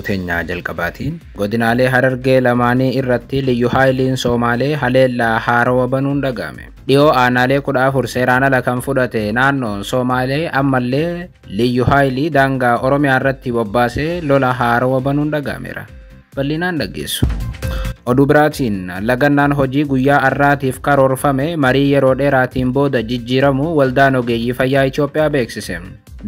Oduu teenyaa jalqabaatiin godinaalee Harargee lamaanii irratti Liyyu Haayiliin Soomaalee haleellaa haarawa banuun dhaga'ame. Dhiyoo aanaalee 14 seeraan ala kan fudhate naannoon Soomaalee ammallee Liyyu Haayilii daangaa Oromiyaa irratti bobbaasee lola haarawa banuun dhaga'ameera. Bal'inaan dhaggeessu. Oduu biraatiin lagannaan hojii guyyaa har'aatiif karoorfame marii yeroo dheeraatiin booda jijjiiramu waldaan ogeeyyii fayyaa Itoophiyaa beeksise.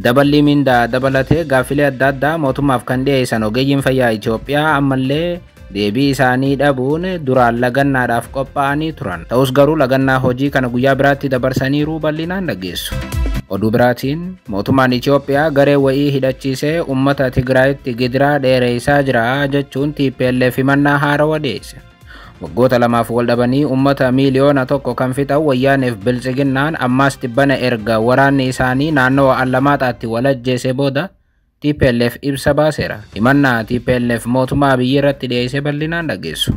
Daballi mindaa dabalatee gaaffilee adda addaa mootummaaf kan dhiyeessan ogeeyyiin fayyaa Itoophiyaa ammallee deebii isaanii dhabuun duraan lagannaadhaaf qophaa'anii turan. Ta'us garuu lagannaa hojii kana guyyaa biraatti dabarsaniiru bal'inaan dhaggeessu. Oduu biraatiin mootummaan Itoophiyaa garee wayii hidhachiisee uummata Tigraayitti gidiraa dheeressaa jira jechuun TPLF himannaa haarawaa dhiyeesse. Waggoota lamaaf wal dhabanii uummata 1 miiliyoona kan fixan Wayyaaneef Biltsiginnaan ammaas tibbana erga waraanni isaanii naannoo Allamaaxaatti wal ajjeese booda TPLF ibsa baaseera. Himannaa TPLF mootummaa biyya irratti dhiyeesse bal'inaan dhaggeessu.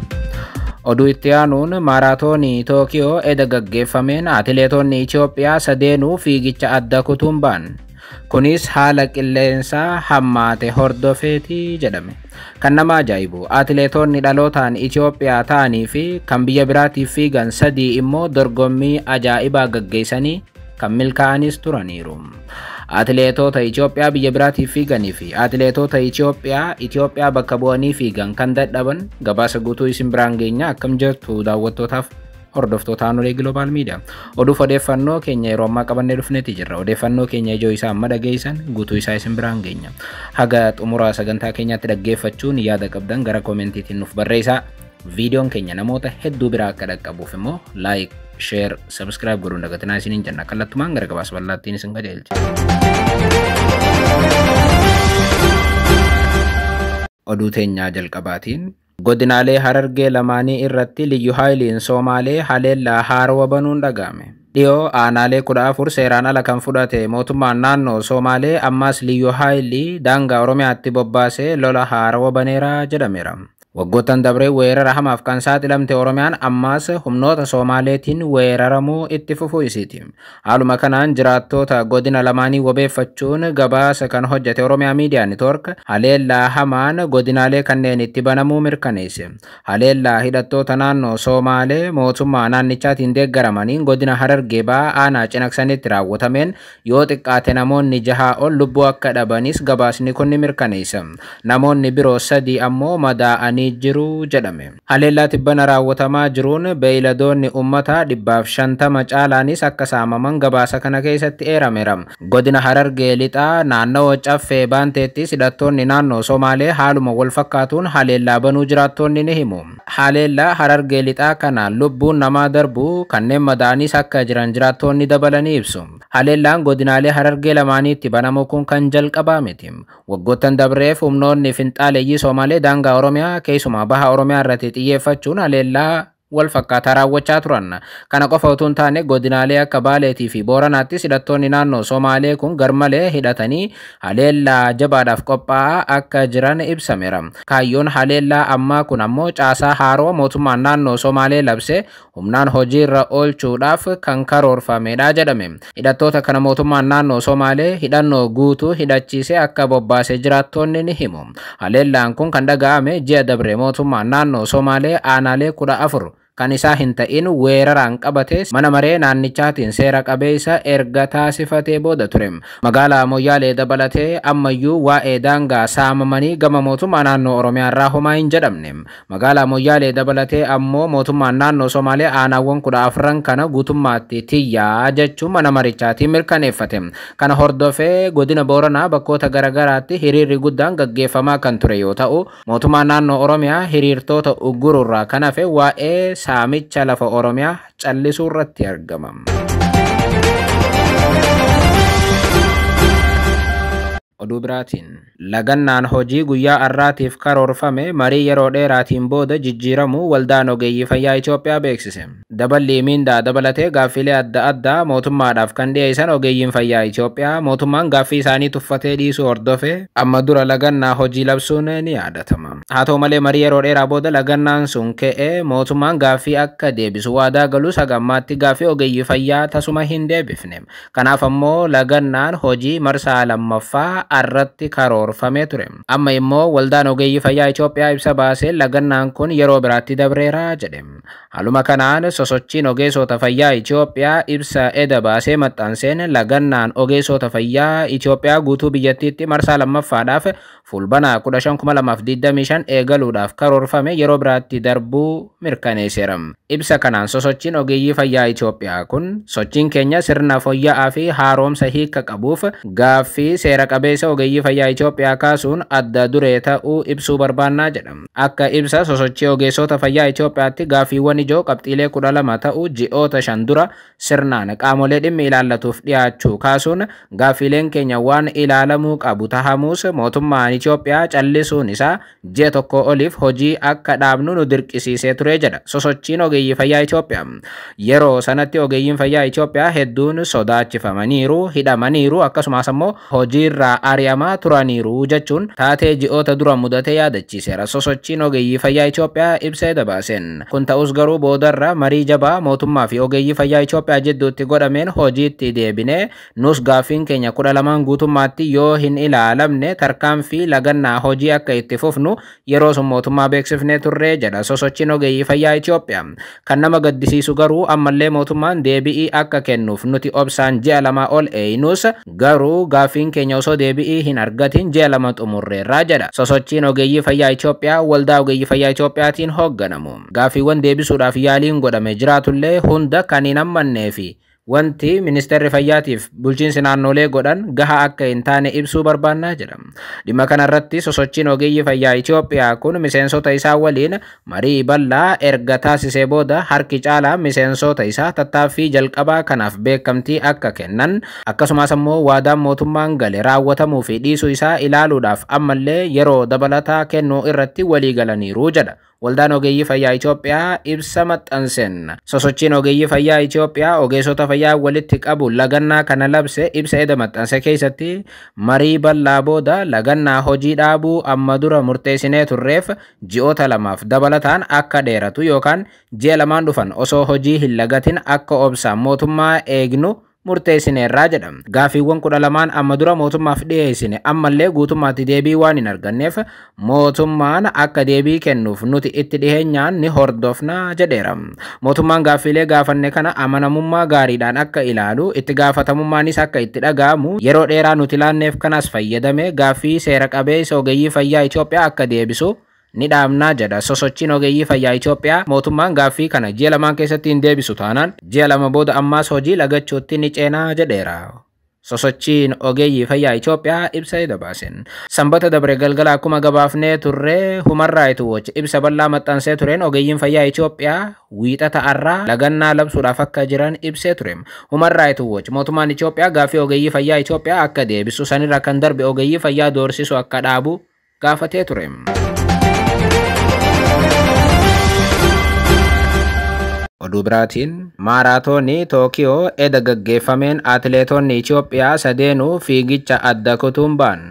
Oduu itti aanuun maaraatoonii Tookiyoo eda gaggeeffameen atileetonni Itoophiyaa sadeenuu fiigicha adda kutuun ba'an. Kunis haala qilleensaa hammaate hordofeeti jedhame. Kan nama ajaa'ibu atileetonni dhalootaan Itoophiyaa ta'anii fi kan biyya biraatiif fiigan sadii immoo dorgommii ajaa'ibaa gaggeessanii kan milkaa'anis turaniiru. Atileetota Itoophiyaa biyya biraatiif fiiganii fi atileetota Itoophiyaa Itoophiyaa bakka bu'anii fiigan kan dadhaban gabaasa guutuu isin biraan geenya. Akkam jirtu daawwattootaaf hordoftoota Aanolee Global Media? Oduuf odeeffannoo keenya yeroo ammaa qabannee dhufneeti jirra. Odeeffannoo keenya ijoo isaa amma dhageessan guutuu isaa isin biraan geenya. Haga xumura sagantaa keenyaatti dhaggeeffachuun yaada qabdan gara koomentiitiin nuuf barreessaa. Viidiyoon keenya namoota hedduu biraa akka dhaqqabuuf immoo like, share, subscribe godhuun dagatinaa isiniin jenna. Kallattumaan gara gabaasa bal'aattiin isin qajeelcha. Oduu teenyaa jalqabaatiin godinaalee Harargee lamaanii irratti Liyyu Haayiliin Soomaalee haleellaa haarawa banuun dhaga'ame. Dhiyoo aanaalee 14 seeraan ala kan fudhate mootummaan naannoo Soomaalee ammas Liyyu Haayilii daangaa Oromiyaatti bobbaasee lola haarawa baneera jedhameera. Waggoottan dabree weerara hamaaf kan saaxilamte Oromiyaan ammaas humnoota Soomaaleetiin weeraramuu itti fufuu isiiti. Haaluma kanaan jiraattoota godina lamaanii wabeeffachuun gabaasa kan hojjete Oromiyaa Miidiyaa Network haleellaa hamaan godinaalee kanneen itti banamuu mirkaneesse. Haleellaa hidhattoota naannoo Soomaalee mootummaa naannichaatiin deeggaramaniin godina Harargee Bahaa aanaa Cinaksanitti raawwatameen yoo xiqqaate namoonni 6 ol lubbuu akka dhabanis gabaasni kun ni mirkaneessa. Namoonni biroo sadii ammoo madaa'anii jiru jedhame. Haleellaa tibbana raawwatamaa jiruun beeyladoonni uummataa 150 caalaanis akka saamaman gabaasa kana keessatti eerameera. Godina Harargee Lixaa naannawaa Caffee Baanteettis hidhattoonni naannoo Somaalee haaluma wal fakkaatuun haleellaa banuu jiraattonni ni himu. Haleellaa Harargee Lixaa kanaan lubbuun namaa darbu kanneen madaa'anis akka jiran jiraattonni dabalanii ibsu. Haleellaan godinaalee Harargee lamaaniitti banamu kun kan jalqabaa miti. Waggoottan dabreef humnoonni finxaaleeyyii Somaalee daangaa Oromiyaa, keessumaa baha Oromiyaa irratti xiyyeeffachuun haleellaa wal fakkaataa raawwachaa turan. Kana qofa utuu hin taane godinaalee akka Baaleetii fi Booranaattis hidhattoonni naannoo Somaalee kun garmalee hidhatanii haleellaa jabaadhaaf qophaa'aa akka jiran ibsameera. Kaayyoon haleellaa ammaa kun ammoo caasaa haaroo mootummaan naannoo Somaalee labse humnaan hojiirra oolchuudhaaf kan karoorfamedha jedhame. Hidhattoota kana mootummaan naannoo Somaalee hidhannoo guutuu hidhachiisee akka bobbaase jiraattonni ni himu. Haleellaan kun kan dhaga'ame ji'a dabre mootummaan naannoo Somaalee aanaalee 14 kan isaa hin ta'in weeraraan qabate mana maree naannichaatiin seera qabeessa erga taasifatee booda ture. Magaalaa Moyyaalee dabalatee ammayyuu waa'ee daangaa saamamanii gama mootummaa naannoo Oromiyaa irraa homaa hin jedhamne. Magaalaa Moyyaalee dabalatee ammoo mootummaan naannoo Somaalee aanaawwan 14 kana guutummaatti tiyyaa jechuun mana marichaatiin mirkaneeffate. Kana hordofee godina Booranaa bakkoota garaagaraatti hiriirri guddaan gaggeeffamaa kan ture yoo ta'u, mootummaan naannoo Oromiyaa hiriirtoota uggururraa kan hafe waa'ee saamicha lafa Oromiyaa callisuu irratti argama. Oduu biraatiin lagannaan hojii guyyaa har'aatiif karoorfame marii yeroo dheeraatiin booda jijjiiramuu waldaan ogeeyyii fayyaa Itoophiyaa beeksise. Daballii miindaa dabalatee gaaffiilee adda addaa mootummaadhaaf kan dhiyeessan ogeeyyiin fayyaa Itoophiyaa mootummaan gaaffii isaanii tuffatee dhiisuu hordofee amma dura lagannaa hojii labsuun ni yaadatama. Haa ta'u malee, marii yeroo dheeraa booda lagannaan sun ka'ee mootummaan gaaffii akka deebisu waadaa galus, hagammaatti gaaffii ogeeyyii fayyaa tasuma hin deebifne. Kanaaf ammoo lagannaan hojii marsaa lammaffaa irratti karoorfamee ture. Amma immoo waldaan ogeeyyii fayyaa Itoophiyaa ibsa baasee lagannaan kun yeroo biraatti dabreera jedhe. Haaluma kanaan sosochiin ogeessota fayyaa Itoophiyaa ibsa eda baasee maxxanseen lagannaan ogeessota fayyaa Itoophiyaa guutuu biyyattiitti marsaa lammaffaadhaaf Fulbana 15,2025 eegaluudhaaf karoorfame yeroo biraatti darbuu mirkaneesseera. Ibsa kanaan sosochiin ogeeyyii fayyaa Itoophiyaa kun, sochiin keenya sirna fooyya'aa fi haaromsa hiika qabuuf gaaffii seera qabeessa ogeeyyii fayyaa Itoophiyaa kaasuun adda duree ta'uu ibsuu barbaannaa jedha. Akka ibsa sosochii ogeessota fayyaa Itoophiyaatti, gaaffiiwwan ijoo qabxiilee 12 ta'u ji'oota 5 dura sirnaan qaamolee dhimmi ilaallatuuf dhiyaachuu kaasuun, gaaffiileen keenya waan ilaalamuu qabu tahamuus mootummaan Itoophiyaa callisuun isaa ji'a 1 oliif hojii akka dhaabnu nu dirqisiisee ture jedha sosochiin ogeeyyii fayyaa Itoophiyaa. Yeroo sanatti ogeeyyiin fayyaa Itoophiyaa hedduun sodaachifamaniiru, hidhamaniiru, akkasumas ammoo hojiirraa ari'amaa turaniiru jechuun taatee ji'oota dura mudate yaadachiiseera sosochiin ogeeyyii fayyaa Itoophiyaa ibsa dabaaseen. Kun ta'us garuu boodarra marii jabaa mootummaa fi ogeeyyii fayyaa Itoophiyaa jidduutti godhameen hojiitti deebinee, nus gaaffiin keenya 12n guutummaatti yoo hin ilaalamne tarkaanfii lagannaa hojii akka itti fufnu yeroo sun mootummaa beeksifnee turre jedha sosochiin ogeeyyii fayyaa Itoophiyaa. Kan nama gaddisiisu garuu ammallee mootummaan deebi'ii akka kennuuf nuti obsaan ji'a 2 ol eeynus, garuu gaaffiin keenya osoo deebi'ii hin argatin ji'a 2 xumurreerraa jedha sosochiin ogeeyyii fayyaa Itoophiyaa waldaa ogeeyyii fayyaa Itoophiyaatiin hoogganamu. Gaaffiiwwan deebisuudhaaf yaaliin godhame jiraatullee hunda kan hin hammannee fi wanti ministeerri fayyaatiif bulchiinsi naannolee godhan gaha akka hin taane ibsuu barbaannaa jedha. Dhimma kanarratti sosochiin ogeeyyii fayyaa Itoophiyaa kun miseensota isaa waliin marii bal'aa erga taasisee booda, harki caalaa miseensota isaa tattaaffii jalqabaa kanaaf beekamtii akka kennan, akkasumas ammoo waadaan mootummaan gale raawwatamuu fi dhiisuu isaa ilaaluudhaaf ammallee yeroo dabalataa kennuu irratti walii galaniiru jedha. Waldaan ogeeyyii fayyaa Itoophiyaa ibsa maxxanseen. Sosochiin ogeeyyii fayyaa Itoophiyaa ogeessota fayyaa walitti qabu lagannaa kana labse ibsa eda maxxanse keessatti, marii bal'aa booda lagannaa hojii dhaabuu amma dura murteessinee turreef ji'oota 2f dabalataan akka dheeratu yookaan ji'a 2n dhufan osoo hojii hin lagatin akka obsaan mootummaa eegnu murteessineerraa jedha. Gaaffiiwwan 12n amma dura mootummaaf dhiyeessine ammallee guutummaatti deebii waan hin arganneef mootummaan akka deebii kennuuf nuti itti dhiheenyaan ni hordofna jedheera. Mootummaan gaaffiilee gaafanne kana amanamummaa gaariidhaan akka ilaalu, itti gaafatamummaanis akka itti dhaga'amu, yeroo dheeraa nuti laanneef kanas fayyadame gaaffii seera qabeessa ogeeyyii fayyaa Itoophiyaa akka deebisu ni dhaamnaa jedha sosochiin ogeeyyii fayyaa Itoophiyaa. Mootummaan gaaffii kana ji'a 2n keessatti hin deebisu taanaan ji'a 2 booda ammaas hojii lagachuutti ni ceenaa jedheera. Sosochiin ogeeyyii fayyaa Itoophiyaa ibsa dabaasen. Sanbata dabre galgala akkuma gabaafnee turre, Human Rights Watch ibsa bal'aa maxxansee tureen ogeeyyiin fayyaa Itoophiyaa wiixata arraa lagannaa labsuudhaaf akka jiran ibsee ture. Human Rights Watch mootummaan Itoophiyaa gaaffii ogeeyyii fayyaa Itoophiyaa akka deebisu, sanirra kan darbe ogeeyyii fayyaa doorsisu akka dhaabu gaafatee ture. Oduu biraatiin, maaraatoonii Tookiyoo eda gaggeeffameen atileetonni Itoophiyaa sadeenuu fiigicha adda kutuun ba'an.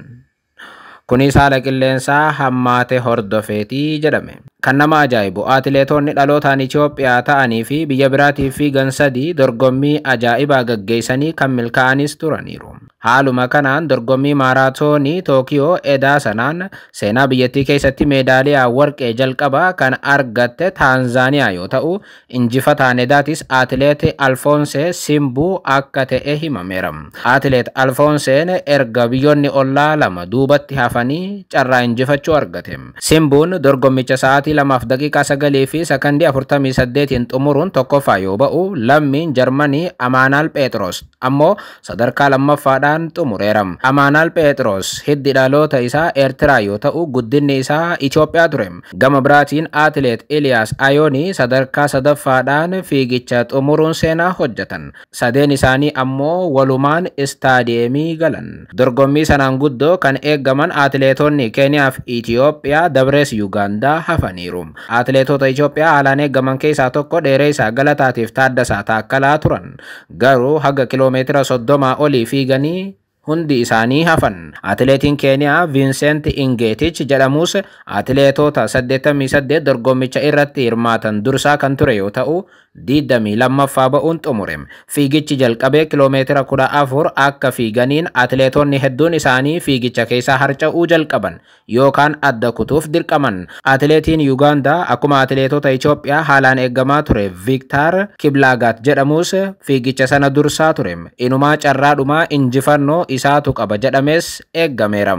Kunis haala qilleensaa hammaate hordofeetii jedhame. Kan nama ajaa'ibu atileetonni dhalootaan Itoophiyaa ta'anii fi biyya biraatiif fiigan sadii dorgommii ajaa'ibaa gaggeessanii kan milkaa'anis turaniiru. Haaluma kanaan dorgommii maaraatoonii Tookiyoo edaa sanaan seenaa biyyattii keessatti meedaaliyaa warqee jalqabaa kan argatte Taanzaaniyaa yoo ta'u, injifataan edaatis atileet Alfoonsee Simbuu akka ta'e himameera. Atileet Alfoonseen erga biyyoonni ollaa lama duubatti hafanii carraa injifachuu argate. Simbuun dorgommicha sa'aatii 2:09 fi sakandii 48n xumuruun tokkoffaa yoo ba'u, lammiin Jarmanii Amaanaal Phexros ammoo sadarkaa lammaffaadhaan lamaffaadhaan xumureera. Amaanaal Pheexroos hiddi dhaloota isaa Eertiraa yoo ta'u guddinni isaa Itoophiyaa ture. Gama biraatiin atileet Iliyaas Ayoonii sadarkaa sadaffaadhaan fiigicha xumuruun seenaa hojjetan. Sadeen isaanii ammoo walumaan istaadiyeemii galan. Dorgommii sanaan guddoo kan eeggaman atileetonni Keeniyaa fi Itoophiyaa dabrees Yuugaandaa hafaniiru. Atileetota Itoophiyaa haalaan eeggaman keessaa tokko Dheeressaa Galataatiif Taaddasaa Taakkalaa turan. Garuu haga kiloomeetira 30 olii fiiganii hundi isaanii hafan. Atileetiin Keeniyaa Viinsent Ingeetich jedhamus atileetota 88 dorgommicha irratti hirmaatan dursaa kan ture yoo ta'u 22ffaa ba'uun xumure. Fiigichi jalqabee kiloomeetira 14 akka fiiganiin atileetonni hedduun isaanii fiigicha keessaa harca'uu jalqaban yookaan adda kutuuf dirqaman. Atileetiin Yuugaandaa akkuma atileetota Itoophiyaa haalaan eeggamaa ture Viktaar Kiblaagat jedhamus fiigicha sana dursaa ture. Inumaa carraadhumaa injifannoo isaatu qaba jedhames eeggameera.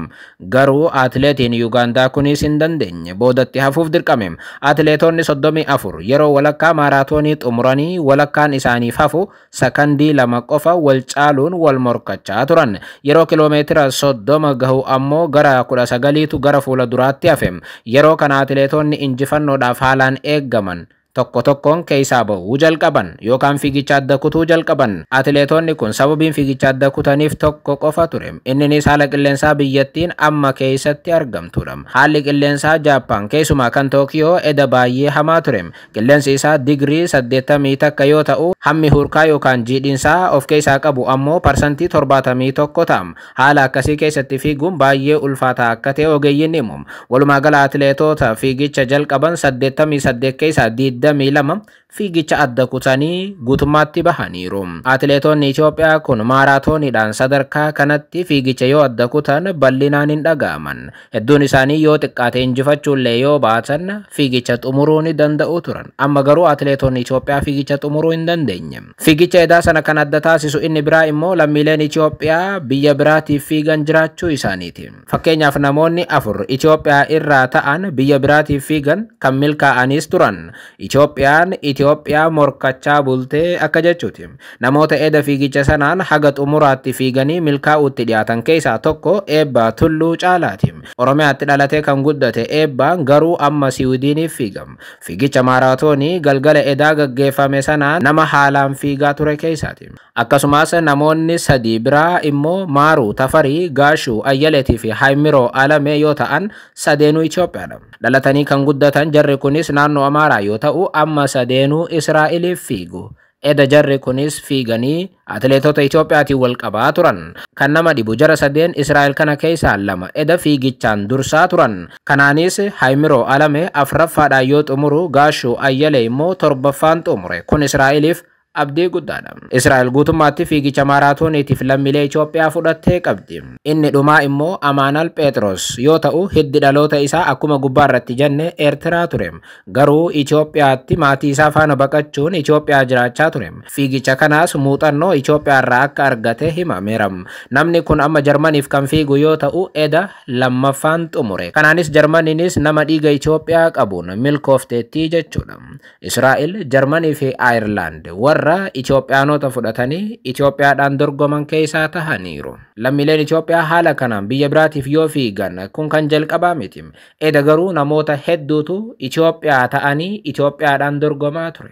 Garuu atileetiin Yuugaandaa kunis hin dandeenye, boodatti hafuuf dirqame. Atileetonni 34 yeroo walakkaa maaraatoonii xumuranii walakkaan isaaniif hafu sakandii 2 qofa wal caaluun wal morkachaa turan. Yeroo kiloomeetira 30 gahu ammoo gara 19tu gara fuula duraatti hafe. Yeroo kana atileetonni injifannoodhaaf haalaan eeggaman tokko tokkoon keessaa ba'uu jalqaban yookaan fiigicha adda kutuu jalqaban. Atileetonni kun sababiin fiigicha adda kutaniif tokko qofa ture. Inninis haala qilleensaa biyyattiin amma keessatti argamtudha. Haalli qilleensaa Jaappaan keessumaa kan Tookiyoo eda baay'ee hamaa ture. Qilleensi isaa digirii 81 yoo ta'u hammi hurkaa yookaan jiidhinsaa of keessaa qabu ammoo parsantii 71 ta'a. Haala akkasii keessatti fiiguun baay'ee ulfaataa akka ta'e ogeeyyiin himu. Walumaa gala atileetota fiigicha jalqaban 88 keessaa 22 fiigicha adda kutanii guutummaatti bahaniiru. Atileetonni Itoophiyaa kun maaraatooniidhaan sadarkaa kanatti fiigicha yoo adda kutan bal'inaan hin dhaga'aman. Hedduun isaanii yoo xiqqaate injifachuullee yoo baatan fiigicha xumuruu ni danda'u turan. Amma garuu atileetonni Itoophiyaa fiigicha xumuruu hin dandeenye. Fiigicha edaa sana kan adda taasisu inni biraa immoo lammiileen Itoophiyaa biyya biraatiif fiigan jiraachuu isaaniiti. Fakkeenyaaf namoonni 4 Itoophiyaa irraa ta'an biyya biraatiif fiigan kan milkaa'anis turan. Itoophiyaan Itoophiyaa morkachaa bultee akka jechuuti. Namoota eda fiigicha sanaan haga xumuraatti fiiganii milkaa'uutti dhiyaatan keessaa tokko Eebbaa Tulluu Caalaati. Oromiyaatti dhalatee kan guddate Eebbaan garuu amma Siwiidiniif fiigama. Fiigicha maaraatoonii galgala edaa gaggeeffame sanaan nama haalaan fiigaa ture keessaati. Akkasumas namoonni 3 biraa immoo Maaruu Tafarii, Gaashuu Ayyaleetii fi Haayimiroo Alamee yoo ta'an sadeenuu Itoophiyaadha. Dhalatanii kan guddatan jarri kunis naannoo Amaaraa yoo ta'u amma sadeenuu Israa'eliif fiigu. Eda jarri kunis fiiganii atileetota Itoophiyaatiin wal qabaa turan. Kan nama dhibu jara sadeen Israa'el kana keessaa 2 eda fiigichaan dursaa turan. Kanaanis Haayimiroo Alamee 4ffaadhaan yoo xumuru Gaashuu Ayyalee immoo 7ffaan xumure. Kun Israa'eliif abdii guddaadha. Israa'el guutummaatti fiigicha maaraatooniitiif lammiilee Itoophiyaa fudhattee qabdi. Inni dhumaa immoo Amaanaal Pheexroos yoo ta'u hiddi dhaloota isaa akkuma gubbaa irratti jenne Eertiraa ture. Garuu Itoophiyaatti maatii isaa faana baqachuun Itoophiyaa jiraachaa ture. Fiigicha kanaas muuxannoo Itoophiyaa irraa akka argate himameera. Namni kun amma Jarmaniif kan fiigu yoo ta'u eda 2ffaan xumure. Kanaanis Jarmaniinis nama dhiiga Itoophiyaa qabuun milkoofteettii jechuudha. Israa'el, Jarmanii fi Ayirlaand warra Itoophiyaanota fudhatanii Itoophiyaadhaan dorgoman keessaa tahaniiru. Lammiileen Itoophiyaa haala kanaan biyya biraatiif yoo fiigan kun kan jalqabaa miti. Eda garuu namoota hedduutu Itoophiyaa ta'anii Itoophiyaadhaan dorgomaa ture.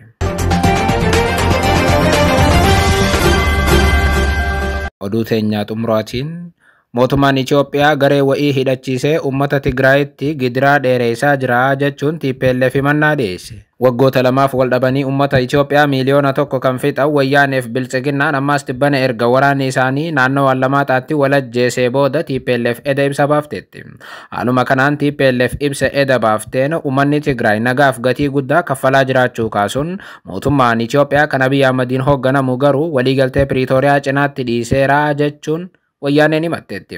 Oduu teenyaa xumuraatiin mootummaan Itoophiyaa garee wa'ii hidhachiisee uummata Tigraayitti gidiraa dheeressaa jira jechuun TPLF himannaa dhiyeesse. Waggoota 2 wal dhabanii uummata Itoophiyaa miiliyoona 1 kan fixan Wayyaaneef Biltsiginnaan ammaas tibbana erga waraanni isaanii naannoo Allamaaxaatti wal ajjeesee booda TPLF eda ibsa baafteetti. Haaluma kanaan TPLF ibsa eda baafteen uummanni Tigraay nagaaf gatii guddaa kaffalaa jiraachuu kaasuun mootummaan Itoophiyaa kan Abiyyi Ahmadiin hoogganamu garuu waliigaltee Piriitooriyaa cinaatti dhiiseera jechuun Wayyaaneen himatteetti.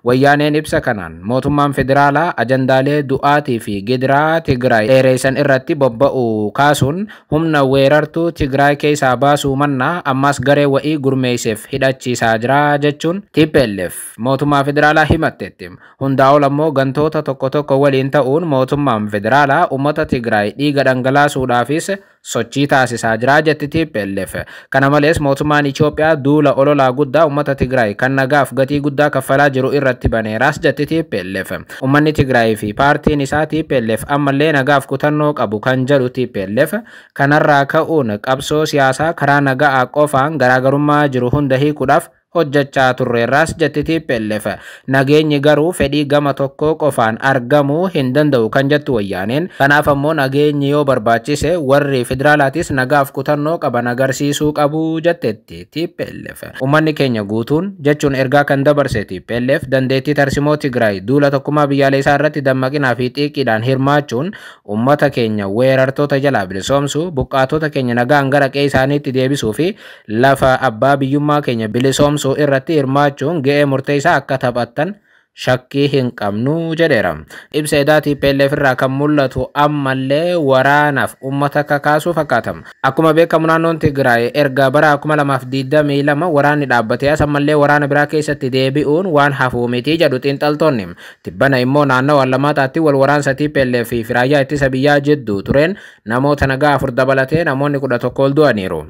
Wayyaaneen ibsa kanaan mootummaan federaalaa ajandaalee du'aatii fi gidiraa Tigraay dheeressan irratti bobba'uu kaasuun humna weerartuu Tigraay keessaa baasuu mannaa ammas garee wa'ii gurmeesseef hidhachiisaa jira jechuun TPLF mootummaa federaalaa himatteetti. Hundaa ol ammoo gantoota tokko tokko waliin ta'uun mootummaan federaalaa uummata Tigraay dhiiga dhangalaasuudhaafis sochii taasisaa jira jetti TPLF. Kana malees mootummaan Itoophiyaa duula ololaa guddaa uummata Tigraay kan nagaaf gatii guddaa kaffalaa jiru irratti baneeraas jetti TPLF. Uummanni Tigraay fi paartiin isaa TPLF ammallee nagaaf kutannoo qabu kan jedhu TPLF, kanarraa ka'uun qabsoo siyaasaa karaa nagaa qofaan garaagarummaa jiru hunda hiikuudhaaf hojjechaa turreerraas jetti TPLF. Nageenyi garuu fedhii gama tokkoo qofaan argamuu hin danda'u kan jettu Wayyaaneen, kanaaf ammoo nageenyi yoo barbaachise warri federaalaatis nagaaf kutannoo qaban agarsiisuu qabu jettetti TPLF. Uummanni keenya guutuun jechuun ergaa kan dabarse TPLF, dandeettii tarsimoo Tigraay duula tokkummaa biyyaalessaa irratti dammaqinaa fi xiiqiidhaan hirmaachuun uummata keenya weerartoota jalaa bilisoomsuu, buqqaatota keenya nagaan gara qe'ee isaaniitti deebisuu fi lafa abbaa biyyummaa keenya bilisoomsuu irratti hirmaachuun ga'ee murteessaa akka taphattan shakkii hin qabnu jedheera. Ibsa edaa TPLF irraa kan mul'atu ammallee waraanaaf uummata kakaasuu fakkaata. Akkuma beekamu naannoon Tigraay erga bara 2022 waraanni dhaabbatee as ammallee waraana biraa keessatti deebi'uun waan hafuu miti jedhu xiinxaltoonni. Tibbana immoo naannawa Alamaataatti wal waraansa TPLF fi raayyaa ittisa biyyaa jidduu tureen namoota nagaa 4 dabalatee namoonni 11 ol du'aniiru.